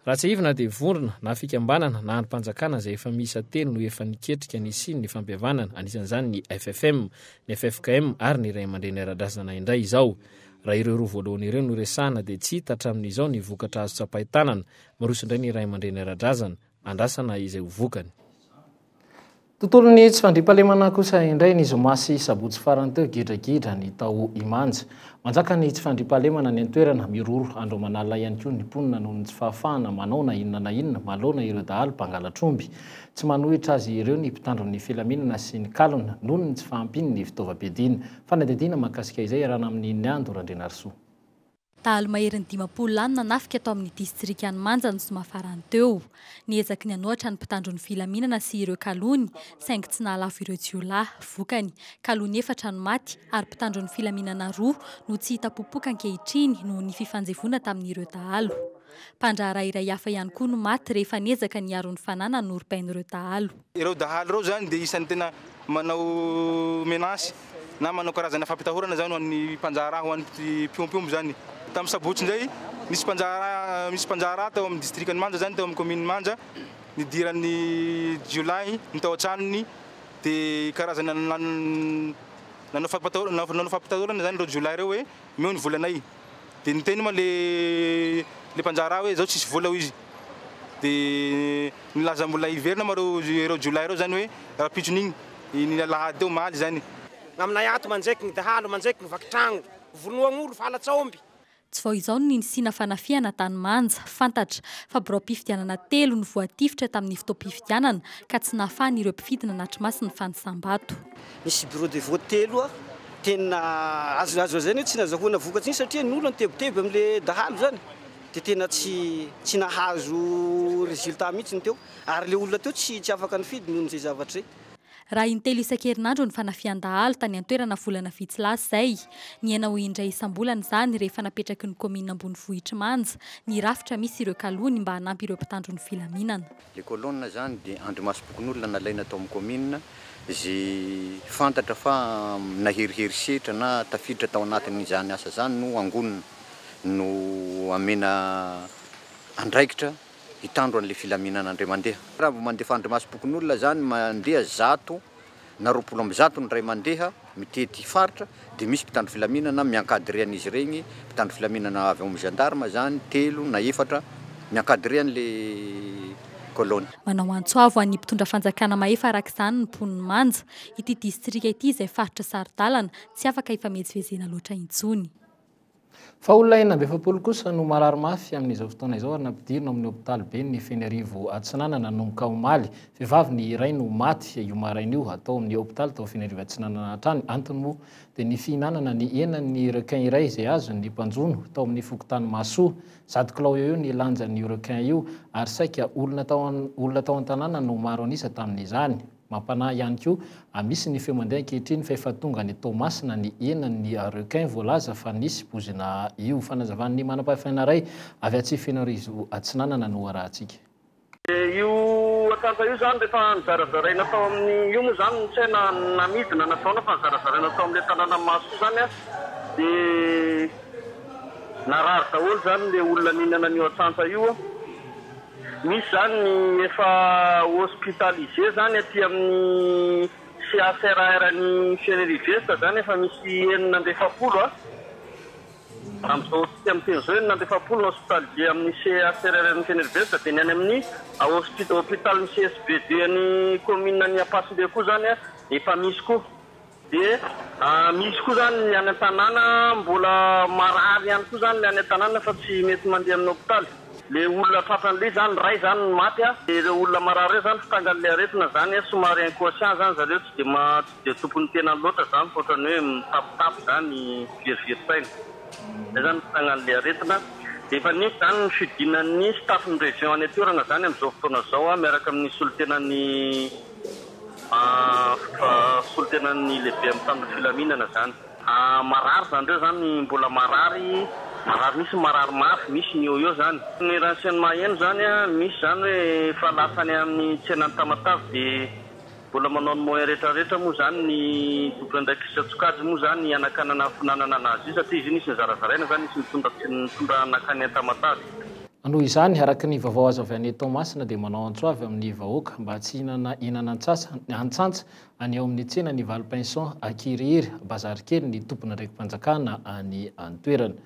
[SPEAKER 6] Raha tsiahivina dia vondrona na fikambanana na andrim-panjakana izay efa miisa telo no efa niketrika ny hisian'ny fampihavanana, anisan'izany ny ffm, ny ffkm ary ny Ray aman-dreny ara-drazana indray izao. Raha ireo roa voalohany ireo no resahana dia tsy hita hatramin'izao ny vokatra azo tsapain-tanana. Miroso indray ny Ray aman-dreny ara-drazana. Andrasana izay ho vokany. Tontolon'ny tsy fandriampahalemana kosa indray ny zoma sy sabotsy farany teo, gidragidra ny tao Imanja. Manjaka ny tsy fandriampahalemana any an-toerana, miroro andro aman'alina ihany koa ny mponina noho ny tsy fahafahana manao na inona na inona manoloana ireo dahalo mpangalatr'omby. Tsy manohitra azy ireo ny mpitandro ny filaminana sy ny kalona noho ny tsy fahampian'ny fitaovam-piadiana. Fanadihadiana mahakasika izay iarahana amin'i Niando Randrianarisoa.
[SPEAKER 1] Dahalo maherin'ny 50 lahy no nanafika tao amin'ny distrikan'i Manja ny zoma farany teo. Niezaky ny hanohatra ny mpitandro ny filaminana sy ireo kalony, saingy tsy nahalavo ireo jiolahy. Vokany, kalony efatra no maty ary mpitandro ny filaminana roa no tsy hita popoka ankehitriny noho ny fifanjevoana tamin'ireo dahalo. Mpandraharaha iray hafa ihany koa no maty rehefa niezaka niaro ny fananany norobain'ireo dahalo.
[SPEAKER 19] Ireo dahalo ireo izany dia isan'ny tena manao menace na manao karazana fampitahorana izany ho an'ny mpandraharaha, ho an'ny mpiompy omby izany. Tamin'ny sabotsy indray, nisy mpandraharaha, misy mpandraharaha tao amin'ny distrikan'i Manja izany, tao amin'ny kaominin'i Manja, nidiran'ny jiolahy ny tao an-tranony dia karazana nanao fampitahorana, nanao fampitahorana izany ireo jiolahy ireo hoe omeo ny volanay. Dia niteny moa le le mpandraharaha hoe zao tsisy vola hoy izy. Dia nilaza mbola hiverina moa ireo ireo jiolahy ireo zany hoe rahampitson'igny, iny alahady teo omaly zany.
[SPEAKER 16] Aminay ato manjaiky ny dahalo, manjaiky ny vaky tragno, vonoagn'olo, fahalats'aomby.
[SPEAKER 1] Tsy vao izao no nisiana fanafihana tany Manja. Fantatra fa biraom-pifidianana telo no voatifitra tamin'ny fotoam-pifidianana ka tsy nahafahan'ireo mpifidy nanatri-maso ny fanisam-bato.
[SPEAKER 20] Nisy bureau de vote telo tena azo azo lazaina hoe tsy nazahoana vokatra iny satria ny olona nitebiteby amin'le dahalo zany de tena tsy tsy nahazo résultat mihitsy ny teo ary le olona teo tsy tsy afaka nifidy noho izay zavatra izay.
[SPEAKER 1] Raha intelo isan-kerinandro ny fanafihan-dahalo tany an-toerana volana vitsy lasa izay. Nihena ho indray isam-bolana izany rehefa napetraky ny kaominina ambonivohitr'i Manja ny rafitra misy ireo kalony mba hanampy ireo mpitandro ny filaminana.
[SPEAKER 21] Le colonne zany de andrimasom-pokonolona nalaina tao amin'ny commune ze fantatra fa naherihery setra na tafiditra tao anatin'izany asa zany no angonina no amena andraikitra hitandro an'le filaminana indray mandeha. Raha vao mandefa andrimasom-pokonolona zany mandeha 100 na 120 ny ray mandeha mitety faritra dia misy mpitandro filaminana mi-encadrer an'izy iregny, mpitandro filaminana avy ao amin'ny gendarme zany telo na efatra mi-encadrer an'le colonne.
[SPEAKER 1] Manao antso avo an'ny mpitondra fanjakana mahefa araka izany ny mponin'i Manja, ity distrika ity izay faritra saro-dalana, tsy afaka hifamezivezena loatra intsony.
[SPEAKER 6] Fa olona 46 kosa no marary mafy amin'izao fotoana izao ary nampidirina ao amin'ny hopitaly ben'ny Fenoarivo Atsinanana nanomboka omaly. Vehivavy ny iray no maty io maraina io tao amin'ny hopitaly tao Fenoarivo Atsinanana hatrany. Antony moa dia ny fihinanana ny henan'ny requin iray izay azon'ny mpanjono tao amin'ny fokontany Mahasoa. 100 kilao eo eo ny lanjan'io requin io ary saika olona tao olona tao an-tanàna no maro an'isa tamin'izany. Mampanahy ihany koa, misy ny feo mandeha ankehitriny fa efa tonga any Toamasina ny henan'ny requin voalaza fa nisy poizina io. Fanazavan'ny manam-pahefana iray avy atsy Fenoarivo Atsinanana no arahantsika.
[SPEAKER 2] Io atsantsa io izany rehefa nozarazaraina tao amin'ny, io moa izany tsy hay na namidy na nataona fa nozarazaraina tao amin'ilay tanànan'i Mahasoa izany dia narary daholo izany ilay olona nihinana an'io atsantsa io. Misy izany ny efa hospitalisé izany aty amin'ny CHRR an'i Fenerive-Est izany efa misy 46 a. Amin'izao isika miteny izao 46 no hospitalisé amin'ny CHRR an'i Fenerive-Est dia ny any amin'ny hôpital-n'ny CSB deux an'ny commune an'i Ampasimbe koa izany efa misy koa. Dia misy koa izany ny any an-tanàna mbola marary ihany koa izany ny any an-tanàna fa tsy mety mandeha amin'ny hopitaly. Ilay olona tratran'ilay izany, iray izany no maty a. Dia ireo olona marary ireo izany fitrangan'ilay aretina izany a, somary inconscient izany zareo, tsy dia tsy dia tompon'ny tenany loatra izany fa ohatran'ny hoe mitapitapy izany, verivery saina. Izay izany ny fitrangan'ilay aretina. Dia efa nisy izany ny fidinan'ny staff-n'ny région any an-toerana izany amin'izao fotoana izao a, miaraka amin'ny solontenan'ny. Fa solontenan'ny lehibe amin'ny mpitandro filaminana zany. Marary zany reo zany mbola marary marary misy ny marary mafy misy ny eo eo zany. Ny renseignement heno zany misy zany hoe efa lasa any amin'ny tsenan'i Tamatave de mbola manao ny moyen rehetra rehetra moa zany ny tompon'andraikitra isan-tsokajy moa zany hanakanana finanana anazy io satria izy io nisy nizarazaraina zany nisy nitondra nitondra nakany Tamatave.
[SPEAKER 6] Noho izany, araka ny vaovao azo avy any Toamasina dia manao antso avy amin'ny vahoaka mba tsy hihinana henana antsasa, antsantsa any ao amin'ny tsenan'i Valpinson Akirihiry, bazary kely ny tompon'andraiki-panjakana any an-toerana.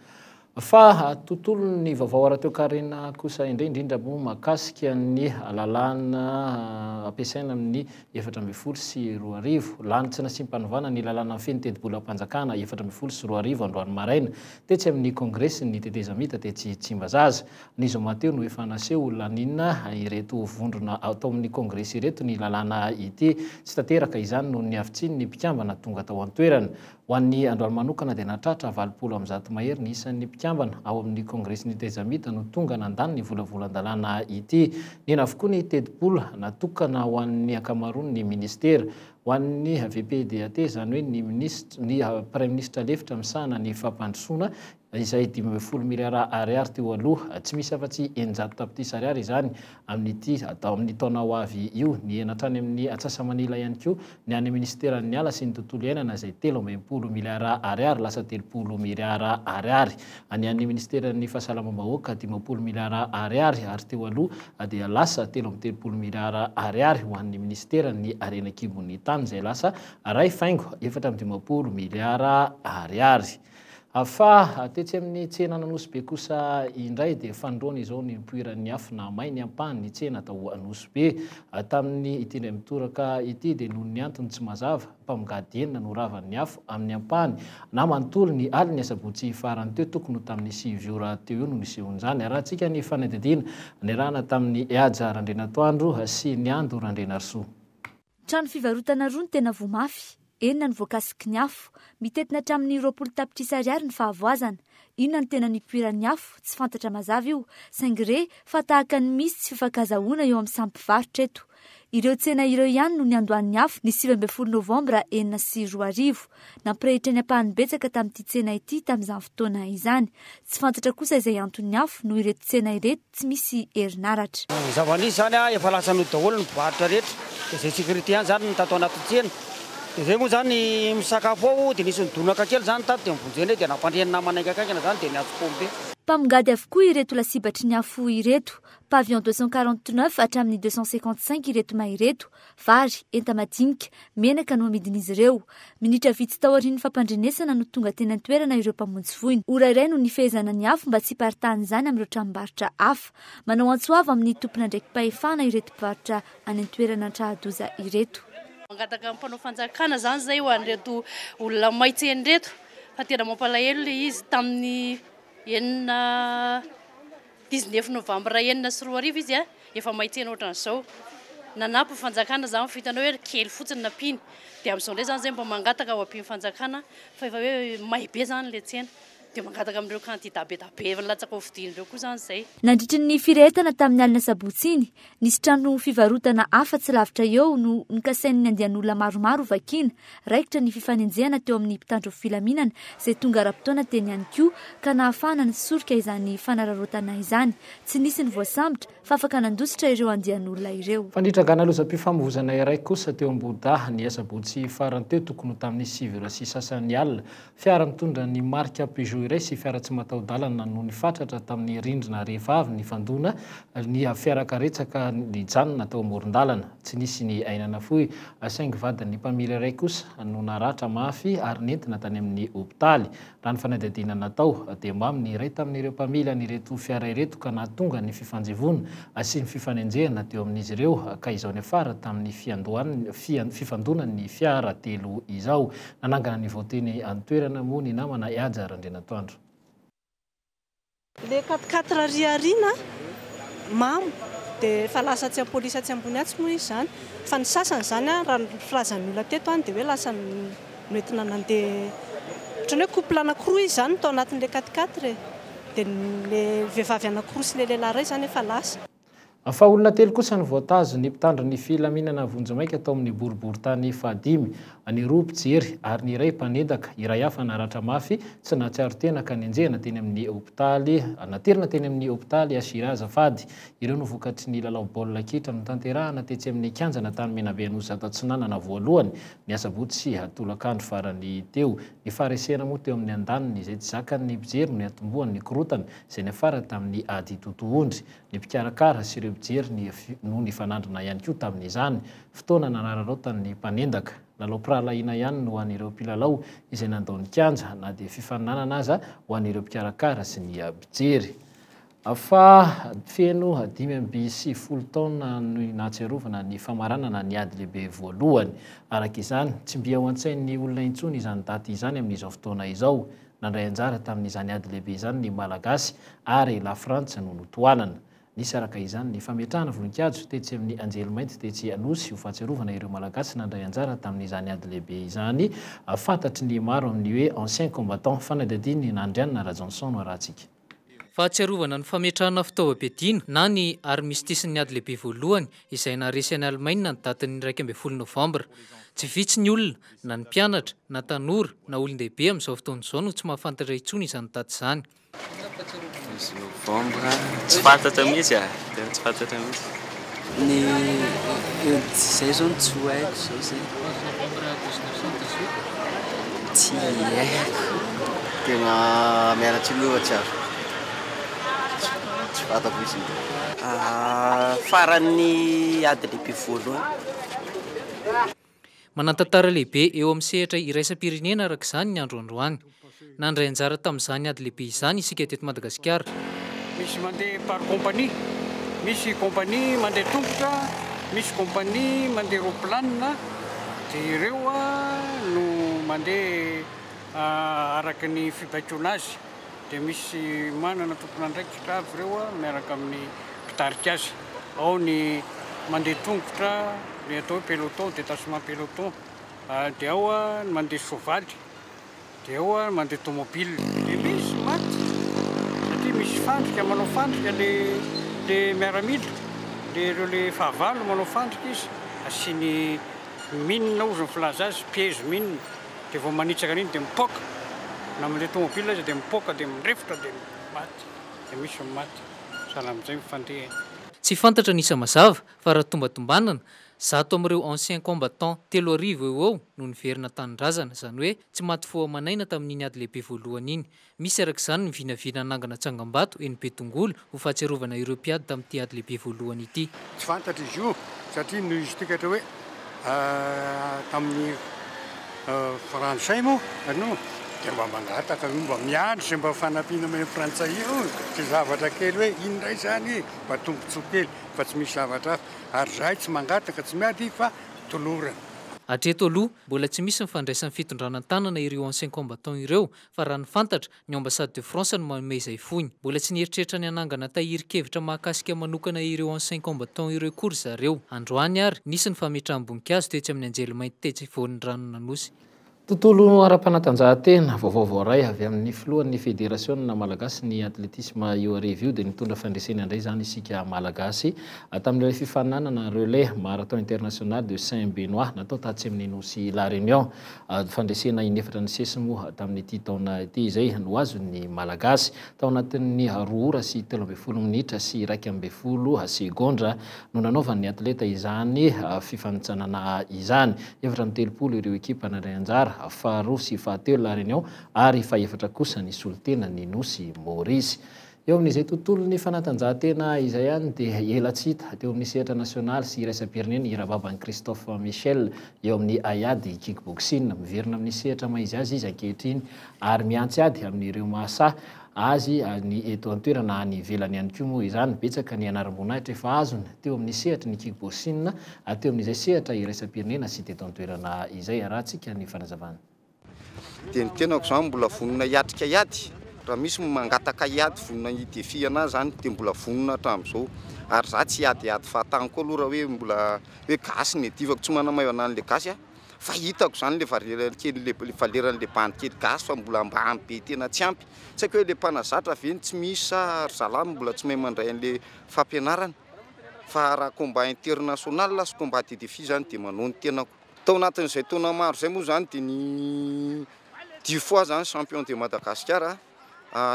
[SPEAKER 6] Fa tontolon'ny vaovao ara-toekarena kosa indray, indrindra moa mahakasika ny lalàna ampiasaina amin'ny 2014. Lany tsy nasiam-panovana ny lalàna mifehy ny tetibolam-panjakana 2014 androany maraina Tetsy amin'ny Kongresin'ny tetezamita tetsy Tsimbazaza, ny zoma teo no efa naseho lanina ireto vondrona tao amin'ny Kongresy ireto ny lalàna ity. Tsy tanteraka izany noho ny havitsian'ny mpikambana tonga tao an-toerana. Ho an'ny androany manokana dia nahatratra 180 mahery ny isan'ny mpikambana ao amin'ny Kongresin'ny tetezamita no tonga nandany ny volavolan-dalàna ity. Nihena avokoa ny tetibola natokana ho an'ny ankamaroan'ny minisitera. Ho an'ny VPDAT, izany hoe ny minisitry, ny praiminisitra lefitra misahana ny fampandrosoana, izay 15 miliara ariary teo aloha, tsy misy afa-tsy 600 tapitrisa ariary izany amin'ity amin'ny taona ho avy io. Nihena hatrany amin'ny atsasa-manila ihany koa ny any minisiteran'ny ala sy ny tontolo iainana izay 63 miliara ariary lasa 30 miliara ariary. Ny an'ny minisiteran'ny fahasalamam-bahoaka 50 miliara ariary ary teo aloha dia lasa 33 miliara ariary ho an'ny minisiteran'ny harena an-kibon'ny tany izay lasa iray faingo 54 miliara ariary. Fa tetsy amin'ny tsenan'Anosibe kosa indray dia fanindroany izao ny nipoiran'ny afo nahamay ny ampahany ny tsena tao Anosibe. Tamin'ny ity indray mitoraka ity dia noho ny antony tsy mazava, mpamongady enina no ravan'ny afo amin'ny ampahany na manontolo ny alin'ny asabotsy farany teo tokony ho tamin'ny sivy ora teo eo no nisehoan'izany. Arahantsika ny fanadihadiana niarahana tamin'i Haja Randrianatoandro sy Niando Randrianarisoa.
[SPEAKER 1] Trano fivarotana roa no tena voa mafy, enina no voakasiky ny afo. Mitentina hatramin'ny 20 tapitrisa ariary ny fahavoazana. Inona no tena nipoiran'ny afo? Tsy fantatra mazava io, saingy re fa tahaka ny misy tsy fifankazahoana eo amin'ny samy mpivarotra eto. Ireo tsena ireo ihany no niandohan'ny afo ny 19 novambra 2006. Nampirehitra ny ampahany betsaka tamin'ity tsena ity tamin'izany fotoana izany. Tsy fantatra kosa izay anton'ny afo noho ireto tsena ireto tsy misy herinaratra.
[SPEAKER 20] Ny zava-nisy izany efa lasa nody daholo ny mpivarotra rehetra dia izay sécurité ihany izany no tato anatin'ny tsena. Dia izay moa izany misakafo ao dia nisy nidonaka kely izany tato dia novonjena eo dia nampandre ny namana haingankaingana izany dia niantso pompier.
[SPEAKER 1] Mpamongady avokoa ireto lasibatry ny afo ireto. Pavillon 249 hatramin'ny 255 ireto may ireto, vary, enta-madinika, menaka no amidin'izy ireo. Minitra vitsy taorian'ny fampandrenesana no tonga teny an-toerana ireo mpamonjy voina. Ora iray no nifehezana ny afo mba tsy hiparitahan'izany amin'ireo tranombarotra hafa. Manao antso avo amin'ny tompon'andraiki-pahefana ireto mpivarotra any an-toerana tra-doza ireto.
[SPEAKER 22] Mangataka amin'ny mpanao fanjakana izany izay ho an'ireto olona may tsena ireto fa tena mampalahelo ilay izy tamin'ny. Enina dix-neuf novembre 2006 izy efa may tsena ohatran'izao. Nanampy ny fanjakana izany fa hitanao hoe kely fotsiny nampiany. Dia amin'izao indray izany izay mba mangataka ho ampian'ny fanjakana fa efa hoe may be izany ilay tsena. Dia mangataka amin'ireo kandida be dia be efa nilatsaka ho fidiana ireo koa izany izay.
[SPEAKER 1] Nandritry ny firehetana tamin'ny alina sabotsy iny, nisy trano fivarotana hafa tsy lavitra eo no nokasain'ny andian'olona maromaro hovakiana. Raikitra ny fifanenjehana teo amin'ny mpitandro filaminana izay tonga ara-potoana teny ihany koa ka nahafahana nisoroka izany fanararaotana izany. Tsy nisy ny voasambotra fa afaka nandositra ireo andian'olona ireo.
[SPEAKER 6] Fa nitrangana lozam-pifamoivoizana iray kosa teo Ambohidahy ny asabotsy farany teo tokony ho tamin'ny sivy ora sy sasany alina. Fiara mitondra ny marika Peugeot iray sy fiara tsy mataho-dalana no nifatratra tamin'ny rindrina rehefa avy nifandona ny fiarakaretsaka nijanona teo amoron-dalana. Tsy nisy ny aina nafoy, saingy vadin'ny mpamily iray kosa no naratra mafy ary nentina tany amin'ny hopitaly. Raha ny fanadihadiana natao dia mamo ny iray tamin'ireo mpamily an'ireto fiara ireto ka nahatonga ny fifanjevoana sy ny fifanenjehana teo amin'izy ireo ka izao niafara tamin'ny fiandohan'ny fifandonan'ny fiara telo izao. Nanangana ny vao teny an-toerana moa ny namana Haja Randrianatoandro.
[SPEAKER 3] Le quatre quatre ary aoriana mamo dia efa lasa atsy amin'ny polisy atsy ambony atsy moa izy izany fa ny sasany izany an raha ny filazan'ny olona teto an dia hoe lasa noentina nandeha ohatran'ny hoe couple anankiroa izy izany no tao anatin'ilay quatre quatre e dia le vehivavy anankiroa sy le lehilahy iray izany efa lasa.
[SPEAKER 6] Fa olona telo kosa no voatazon'ny mpitandro ny filaminana vonjimaika tao amin'ny boriborintany fahadimy. Ny roa mpijery ary ny iray mpanendaka, iray hafa naratra mafy tsy nahatsiaro tena ka nenjehina teny amin'ny hopitaly, naterina teny amin'ny hopitaly Ashira azafady. Ireo no vokatry ny lalao baolina kitra notanterahana tetsy amin'ny kianjan'Antanimena Anosizato Atsinanana voalohany, ny asabotsy tolakandro farany teo. Ny faharesena moa teo amin'ny andaniny izay tsy zakan'ny mpijery no niatombohan'ny korontana izay niafara tamin'ny ady totohondry. Ny mpikarakara sy ireo mpijery ny no nifanandrina ihany koa tamin'izany. Fotoana nanararaotan'ny mpanendaka. Lalao mpirahalahiana ihany no an'ireo mpilalao izay nandao ny kianja na dia fifaninanana aza ho an'ireo mpikarakara sy ny mpijery. Fa feno 95 taona ny nahatsiarovana ny famaranana ny ady lehibe voalohany. Araka izany, tsy mby ao an-tsain'ny olona intsony izany daty izany amin'izao fotoana izao. Nandray anjara tamin'izany ady lehibe izany ny Malagasy ary Lafrantsa no notohanana. Nisy araka izany ny fametrahana voninkazo tetsy amin'ny Anjely Mainty tetsy Anosy ho fahatsiarovana ireo Malagasy nandray anjara tamin'izany ady lehibe izany, fantatry ny maro amin'ny hoe Anciens Combattants. Fanadihadian'i Nandrianina Rajohnson no arahantsika.
[SPEAKER 4] Fahatsiarovana ny fametrahana fitaovam-piadiana na ny armistisin'ny ady lehibe voalohany izay naharesy an'i Alemaina ny datin'ny 11 novambra. Tsy vitsy ny olona, na ny mpianatra, na tanora, na olon-dehibe amin'izao fotoana izao no tsy mahafantatra intsony izany daty izany.
[SPEAKER 23] Onze novambra, tsy fantatra mihitsy a, tena tsy fantatra mihitsy.
[SPEAKER 24] Ny izay zao no tsy ho haiko zao zay.
[SPEAKER 4] Onze novembre 1918?
[SPEAKER 24] Tsy haiko.
[SPEAKER 25] Tena miala tsiny aloha fa tsy azoko, tsy fantako mihitsy.
[SPEAKER 24] Faran'ny ady lehibe voalohany.
[SPEAKER 4] Manan-tantara lehibe eo amin'ny sehatra iraisam-pirenena araka izany ny andro androany. Nandray anjara tamin'izany ady lehibe izany isika teto Madagasikara.
[SPEAKER 10] Misy mandeha par compagnie, misy compagnie mandeha tongotra, misy compagnie mandeha roplanina, dia ireo no mandeha araka ny fibaikoana azy. Dia misy manana tompon'andraikitra avy ireo miaraka amin'ny mpitarika azy. Ao ny mandeha tongotra, ny atao hoe peloton, détachement peloton. Dia ao ny mandeha soavaly, dia ao ny mandeha tomobile. Dia misy maty satria misy fandrika, manao fandrika le le miaramila, le ireo le fahavalo manao fandrika izy, asiany mine hozy ny filaza azy, piège mine. Dia vao manitsaka an'iny dia mipoaka, na mandeha tomobile aza dia mipoaka dia mirefotra dia maty, dia misy ny maty, sahala amin'izay ny fandehany.
[SPEAKER 4] Tsy fantatra ny isa mazava fa raha tombatombanana, 100 amin'ireo anciens combattants 3000 eo ho eo no niverina an-tanindrazana, izany hoe tsy maty fo aman'aina tamin'iny ady lehibe voalohany iny. Misy araka izany ny vinavina hanangana tsangambato eny Betongolo ho fahatsiarovana ireo mpiady tamin'ity ady lehibe voalohany ity.
[SPEAKER 26] Tsy fantatra izy io satria noho izy ity hoe tamin'ny frantsay moa no dia mba mangataka io mba miandry izay mba fanampiana omeny frantsay io izay zavatra kely hoe iny indray izany e mba tombotsoa kely fa tsy misy zavatra hafa ary izahay tsy mangataka tsy miady fa tolorana.
[SPEAKER 4] Hatreto aloha, mbola tsy misy ny fandraisan'ny fitondrana an-tanana ireo anciens combattants ireo fa raha ny fantatra, ny ambassade de France no manome izay foiny. Mbola tsy nieritreritra ny hanangana tahirin-kevitra mahakasika manokana ireo anciens combattants ireo koa ry zareo. Androany ary, nisy ny fametraham-boninkazo tetsy amin'ny Anjelimainty tetsy Vonindranonanosy.
[SPEAKER 6] Tontolo ara-panatanjahantena, vaovao voaray avy amin'ny filohan'ny federasionina malagasy ny atletisma io hariva io dia nitondra fandresena indray izany isika malagasy tamin'ilay fifaninanana Relais Marathon International de Saint Benoît natao tatsy amin'ny nosy La Réunion. Fandresena inefatra nisesy moa tamin'ity taona ity izay no azon'ny malagasy. Tao anatin'ny 2 ora sy 13 minitra sy 11 segondra no nanaovan'ny atleta izany fifanintsanana izany. 34 ireo ekipa nandray anjara, faharoa sy fahatelo La Réunion ary fahefatra kosa ny solontena ny Nosy Maurice. Eo amin'izay tontolon'ny fanatanjahantena izay ihany dia ela tsy hita teo amin'ny sehatra nasionaly sy iraisam-pirenena i Rababan'i Christophe Michel eo amin'ny haiady kickboxing. Miverina amin'ny sehatra maha izy azy izy ankehitriny ary mihantsy ady amin'ireo mahasahy azy ny eto an-toerana any ivelany ihany koa moa izany. Betsaka ny anaram-boninahitra efa azony teo amin'ny sehatry ny kickboxing teo amin'izay sehatra iraisam-pirenena sy teto an-toerana izay. Arahantsika ny fanazavana.
[SPEAKER 10] Dia ny tenako izany mbola vonona hiatrika hiady, raha misy mangataka hiady vonona hi-défi anah izany dia mbola vonona hatramin'izao. Ary za tsy hiadiady fahatany koa aloha raha hoe mbola hoe gasy ny iadivako, tsy manamaivana an'ilay gasy aho. Fa hitako zany le valeur kely le valeur an'le bandy kely gasy fa mbola ambany be tena tsy ampy. Tsy haiko hoe le mpanazatra ve no tsy misy sa ry zalahy no mbola tsy mahay mandray an'le fampianarana. Fa raha combat international sy combat de défi zany de manao ny tenako. Tao anatin'izay taona maro izay moa zany de ny dix fois zany champion de Madagascar,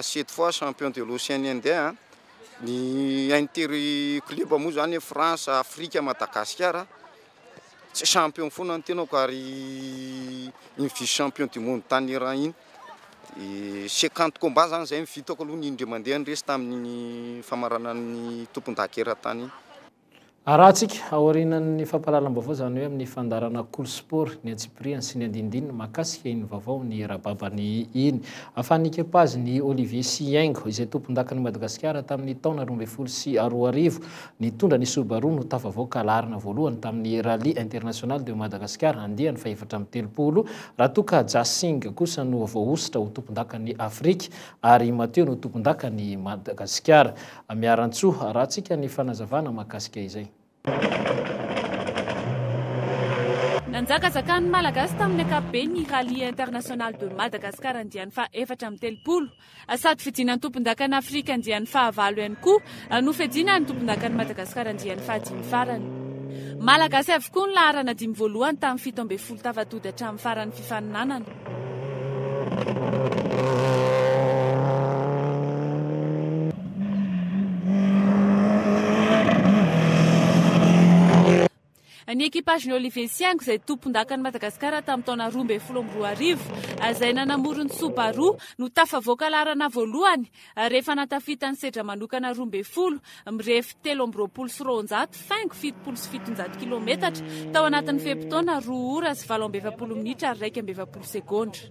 [SPEAKER 10] sept fois champion de l'Océan Indien, ny inter club moa zany France, Afrika, Madagascar. Tsy champion foana ny tenako ary iny vice champion du monde tany Iran iny. 50 combats zany zay ny vitako aloha ny indray mandeha ny resy tamin'iny famaranan'ny tompondaka eran-tany iny.
[SPEAKER 6] Arahantsika aorianan'ny fampahalalam-baovao izany hoe amin'ny fandaharana Kolo Sport ny antsipiriany sy ny andinindininy mahakasika iny vaovao ny rababany iny. Afahan'ny ekipazy ny Olivier Sihaingo izay tompondakan'i Madagasikara tamin'ny taona 2012 Nitondra ny Subaru no tafavoaka laharana voalohany tamin'ny Rallye International de Madagascar andiany faha-34, raha toa ka Jasingh kosa no voahosotra ho tompondakan'i Afrika ary i Mathieu no tompondakan'i Madagasikara. Miarantsoa, arahantsika ny fanazavana mahakasika izay.
[SPEAKER 5] Nanjakazakan'ny Malagasy tamin'ny ankapobeny ny Rallye International de Madagascar andiany faha-34. Sady fidiana ny tompondakan'i Afrika andiany fahavalo ihany koa no fiadiana ny tompondakan'i Madagasikara andiany fahadimy farany. Malagasy avokoa ny laharana dimy voalohany tamin'ny 17 tafatody hatramin'ny faran'ny fifaninanana. Ny ekipazin'i Olivier Siango izay tompondakan'i Madagasikara tamin'ny taona 2012 izay nanamory ny Subaru no tafavoaka laharana voalohany rehefa nahatafita ny sedra manokana 12 mirefy 223 faingo 770 kilometatra tao anatin'ny fe-potoana 2 ora sy 48 minitra ary 41 segondra.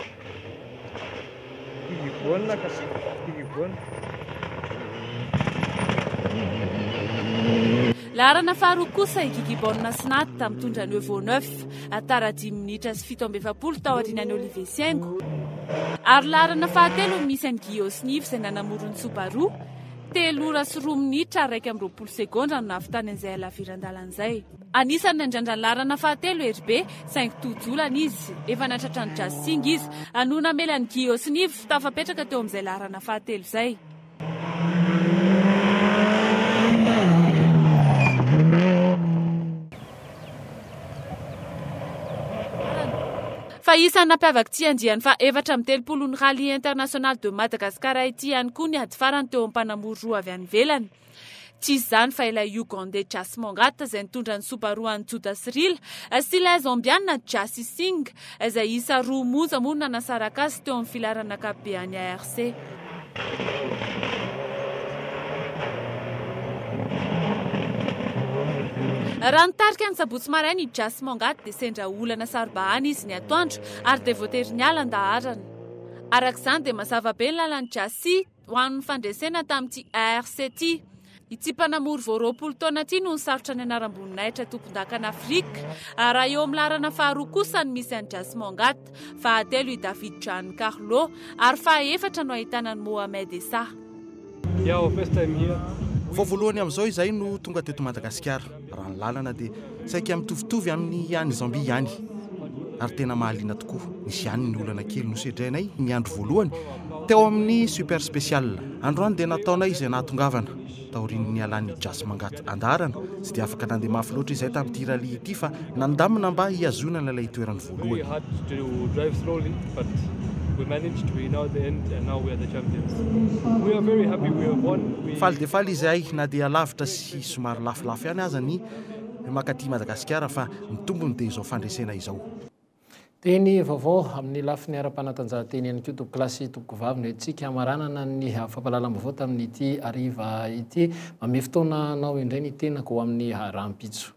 [SPEAKER 5] Laharana faharoa kosa i Gigi Bonne Snat mitondra ny Evo neuf, tara dimy minitra sy 47 tao aorianan'i Olivier Siengo. Ary laharana fahatelo no misy an'i Guy Osniv izay nanamory ny Subaru, telo ora sy roa minitra ary 21 segondra no nahavitany an'izay halaviran-dalana izay. Anisan'ny nandrandra ny laharana fahatelo Hery Be, saingy tojo olana izy. Efa nahatratra ny Jazz Sing izy, no namela an'i Guy Osniv tafapetraka teo amin'izay laharana fahatelo izay. Fa isan'ny nampiavaka ity andiany faha 34 ny Rallye International de Madagascar ity ihany koa ny ady farany teo amin'ny mpanamory roa avy any ivelany. Tsy iza izany fa ilay Ougandais Jas Mangat izay nitondra ny Subaru an'i Joda Cyril sy ilay Zambiana Jassi Singh izay isa roa monja moa no nanasaraka azy teo amin'ny filaharana ankapobean'ny ARC. Raha nitarika ny sabotsy maraina i Jas Mangat dia sendra olana saro-bahana izy ny atoandro ary dia voatery niala an-daharana. Araka izany dia mazava be ny lalan'i Jassi. ho an'ny fandresena tamin'ity ARC ity. Ity mpanamory vao 20 taona ity no nisarotra ny anaram-boninahitra tompondakan'i Afrika, raha eo amin'ny laharana faharoa kosa no misy an'i Jas Mangat, fahatelo i David Giancarlo ary fahaefatra no ahitana an'i Mohamed Essa.
[SPEAKER 8] Vao voalohany amin'izao izahay no tonga teto Madagasikara. Raha ny lalana dia saika mitovitovy amin'ny any Zambia ihany ary tena mahaliana tokoa. Nisy ihany ny olana kely nosedrainay ny andro voalohany teo amin'ny Super Special. Androany dia nataonay izay nahatongavana. Taorian'ny nialan'i Jas Mangat an-daharana, tsy dia afaka nandeha mafy loatra izahay tamin'ity rallye ity fa nandamina mba hihazonana ilay toerany voalohany. Faly dia faly izahay na dia lavitra sy somary lafolafo ihany aza ny mankaty Madagasikara fa ny tombony dia izao fandresena izao.
[SPEAKER 6] Teny vaovao amin'ny lafiny ara-panatanjahantena ihany koa tompokolahy sy tompokovavy no entintsika hamaranana ny fampahalalam-baovao tamin'ity hariva ity. Manome fotoana anao indray ny tenako ho amin'ny rahampitso.